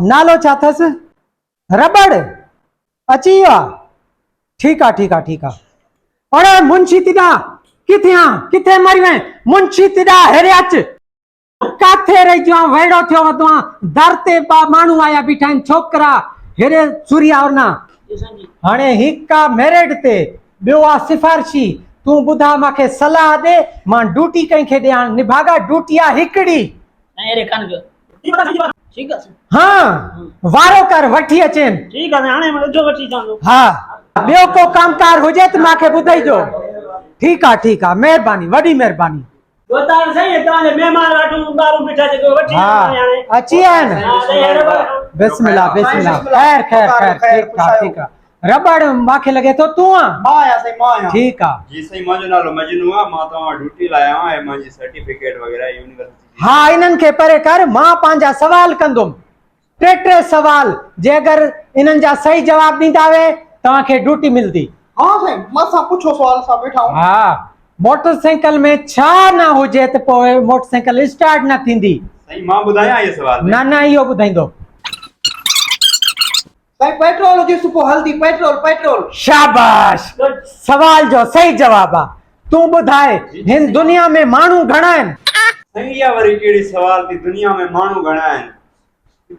نالو ڇا اٿس؟ رٻڙ اچي ويو آ. ٺيڪ آ ٺيڪ آ ٺيڪ آ. اڙي منشي تيڏا ڪٿي آن ڪٿي مري وئين منشي تيڏا هيڏي اچ. ڪاٿي رهجيو آن ويڙو ٿيو وتو آن در تي ٻه ماڻهو آيا بيٺا آهن ڇوڪرا هيڏي سوريا اورنا. هاڻي هڪ آ ميرٽ تي ٻيو آ سفارشي تون ٻڌاء مانکي صلاح ڏي مان ڊوٽي ڪنهن کي ڏيان نڀاڳا ڊوٽي آ هڪڙي. سائين اهڙي ڪانه ڪيو. ٺيڪ آ سائين. ها وارو ڪر وٺي اچين. ٺيڪ آ سائين هاڻي مان اجهو وٺي اچان ٿو. ها ٻيو ڪو ڪم ڪار هجي ته مانکي ٻڌائجو. ٺيڪ آ ٺيڪ آ مهرباني وڏي مهرباني. ڀوتار سائين توهان جا مهمان واٺون ٻارون بيٺا جيڪو وٺي ها هاڻي. اچي ويا آهن. ها سائين هيڏو بسم الله بسم الله خير خير خير ٺيڪ آ ٺيڪ آ. رٻڙ مانکي لڳي ٿو تون آن. مان آهيان سائين مان آهيان. ٺيڪ آ. جي سائين منهنجو نالو مجنون آ مان توهان وٽ ڊيوٽي لاء آيو آهيان ۽ منهنجي سرٽيفڪيٽ وغيره يونيورسٽي جي. ها انهن کي پري ڪر مان پنهنجا سوال ڪندم ٽي ٽي سوال جي اگر انهن جا صحيح جواب ڏيندا وي توهان کي ڊيوٽي ملدي. ها سائين مان سان پڇو سوال اسان ويٺا آهيون. ها موٽر سائيڪل ۾ ڇا نه هجي ته پوء موٽر سائيڪل اسٽارٽ نه ٿيندي. سائين مان ٻڌايان اهي سوال. نه نه اهو ٻڌائيندو. سائين پيٽرول هجيس پوء هلدي پيٽرول پيٽرول. شاباش سوال جو صحيح جواب آ تون ٻڌاء هن دنيا ۾ ماڻهو گهڻا آهن. سائين اها وري ڪهڙي سوال ٿي دنيا ۾ ماڻهو گهڻا آهن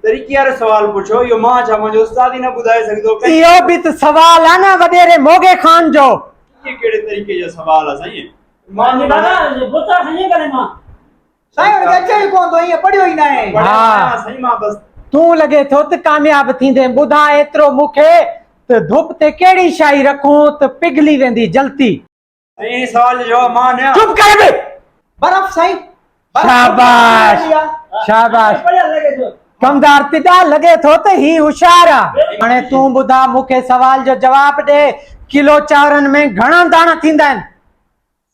طريقي وارو سوال پڇو اهو مان ڇا منهنجو استاد ئي نه ٻڌائي سگهندو اهو به ته سوال آ نه وڏيري موڳي خان جو. اهي ڪهڙي طريقي جو سوال آ سائين ماڻهو گهڻا آهن. سائين هن کي اچي ئي ڪونه ٿو ائين پڙهيو ئي ناهي. ها تون لڳي ٿو ته ڪامياب ٿيندين ٻڌاء ايترو مون کي ته ڌپ تي ڪهڙي شاهي رکون ته پگهلي ويندي جلتي. سائين انهي سوال جو جواب مان نه. چپ ڪري بيھ. برف سائين. شاباش شاباش ڪمدار تڏا لڳي ٿو ته هي هوشيار آ. هاڻي تون ٻڌاء مون کي سوال جو جواب ڏي ڪلو چانورن ۾ گهڻا داڻا ٿيندا آهن.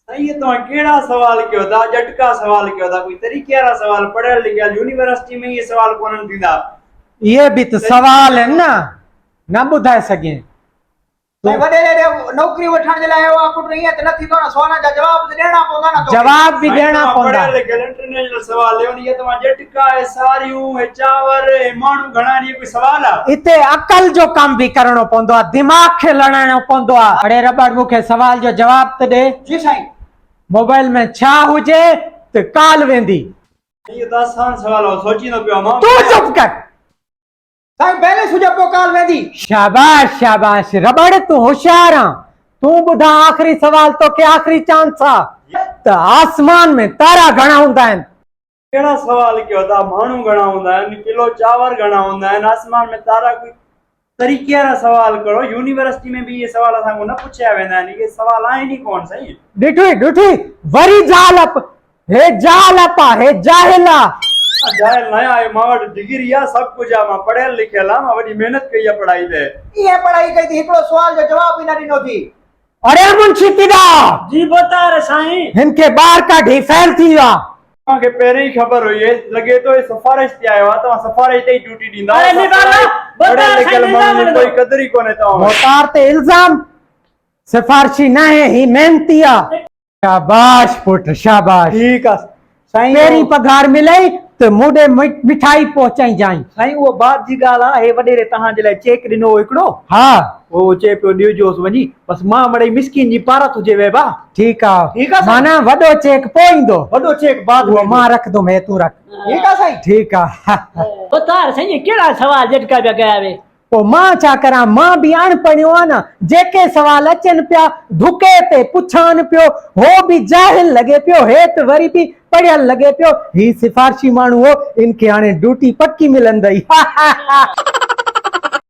سائين اهي توهان ڪهڙا سوال ڪيو ٿا ڄٽڪا سوال ڪيو ٿا ڪوئي طريقي وارا سوال پڙهيل لکيل يونيورسٽي ۾ اهي سوال ڪونهن ٿيندا. اهي به ته سوال آهن نه نه ٻڌائي سگهين. سائين وڏيري ڏي نوڪري وٺڻ جي لاء آيو آ پٽ ائين ته نه ٿيندو نه سوالن جا جواب به ڏيڻا پوندا نه توکي. جواب به ڏيڻا پوندا. پڙهيل لکيل انٽرنيشنل سوال ڏيو نه اهي توهان ڄٽڪا اهي ساريون اهي چانور اهي ماڻهو گهڻا آهن اهي ڪوئي سوال آ. اتي عقل جو ڪم به ڪرڻو پوندو آ دماغ کي لڙائڻو پوندو آ. اڙي رٻڙ مون کي سوال جو جواب ته ڏي. جي سائين. موبائل ۾ ڇا هجي ته ڪال ويندي. سائين اهو ته آسان سوال هو سوچيندو پيو هومان. تون چپ ڪر. سائين بيلنس هجي پوء ڪال ويندي. شاباش شاباش رٻڙ تون هوشيار آن تون ٻڌاء آخري سوال توکي آخري چانس آ ته آسمان ۾ تارا گهڻا هوندا آهن. ڪهڙا سوال ڪيو ٿا ماڻهو گهڻا هوندا آهن ڪلو چانور گهڻا هوندا آهن آسمان ۾ تارا ڪوئي طريقي وارا سوال ڪرو يونيورسٽي ۾ به اهي سوال اسان کان نه پڇيا ويندا آهن اهي سوال آهن ئي ڪون سائين. ڏٺوئي ڏٺوئي وري جاهل اپ هي جاهل اپ آ هي جاهل آ. مان جاهل ناهيان آهي مان وٽ ڊگري آ سڀ ڪجهه آ مان پڙهيل لکيل آ مان وڏي محنت ڪئي آ پڙهائي تي. ائين پڙهائي ڪئي ٿي هڪڙو سوال جو جواب به نه ڏنو ٿي. اڙي منشي تيڏا! جي ڀوتار سائين! هن کي ٻاهر ڪڍ، هي فيل ٿي ويو آ. توهان کي پهرين ئي خبر هئي، لڳي ٿو هي سفارش تي آيو آ، توهان سفارش تي ئي ڊيوٽي ڏيندا اڙي نڀاڳا! پڙهيل ڀوتار لکيل سائين ماڻهن الزام جو هڻندو. ڪوئي قدر ئي ڪونهي توهان وٽ. ڀوتار تي الزام؟ سفارشي ناهي، هي محنتي آ. شاباش پٽ شاباش. ٺيڪ آ سائين. پهرين پگهار ملئي ته مون ڏي مٺائي پهچائجانء. سائين اهو بعد جي ڳالهه آ، هي وڏيري توهان جي لاء چيڪ ڏنو هو هڪڙو. ها. اهو چئي پيو ڏيجوس وڃي، بس مان مڙئي مسڪين جي پارت هجي ويبا. ٺيڪ آ. ٺيڪ آ سائين. معنيٰ وڏو چيڪ پوء ايندو. وڏو چيڪ بعد ۾ اهو ايندو. مان رکندم هي تون رک. ٺيڪ آ سائين. ٺيڪ آ. ڀوتار سائين اهي ڪهڙا سوال جهٽڪا پيا ڪيا وي. پوء مان ڇا ڪران، مان به اڻ پڙهيو آهيان نه، جيڪي سوال اچن پيا ڌڪي تي پڇان پيو، هو به جاهل لڳي پيو، هي ته وري به پڙهيل لڳي پيو، هي سفارشي ماڻهو هو، ان کي هاڻي ڊيوٽي پڪي ملندئي. ها ها ها.